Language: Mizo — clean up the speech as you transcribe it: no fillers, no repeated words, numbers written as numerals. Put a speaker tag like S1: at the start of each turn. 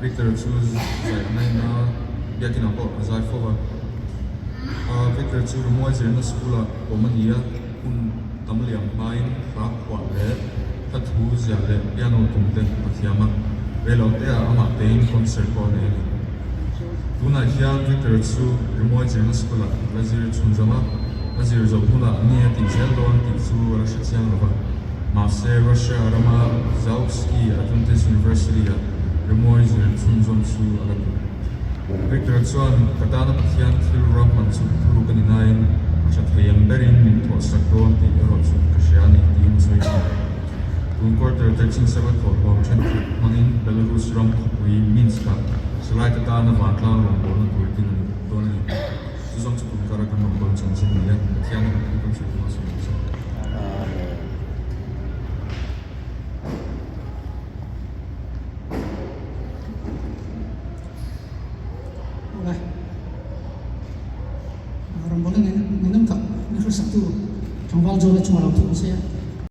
S1: Victor chu zai a ngaina biakinah pawh a zai fo va. Victor chu rimawi zirna school-ah awm a ni a, hun tam liam hmain hla phuah leh hla thu ziah leh piano tum te a thiam a, reiloteah amah tein concert pawh a nei a ni. Tunah hian Victor chu rimawi zirna school-ah la zir chhunzawm a, a zir zawh hmunah nge a tih zel dawn tih chu a la hre chiang lo va. Mahse, Russia rama Zauksky Adventist University-ah rimawi zir chhunzawm chu a la duh. Victor chuan, Ka tana Pathian thil ruahman chu thuruk a ni nain a tha thei ang berin min thawhsak dawn tih erawh chu ka hria a ni, tiin a sawi thin. Tun quarter 13 sava thawhlawm thenkhat hmangin Belarus ram khawpui Minsk-ah Selaite tana vantlang rawngbawlna tur din a ni dawn a ni. Chu zawng chu tum kara kan rawngbawlna chanchin a ni a, Pathianin a thu kan sawi tum a sawi ang che.
S2: Amen.
S3: Awle. Rawngbawlna ngaihnawm tak min hruaisaktu tlangval John-a chungah lo thu ang che.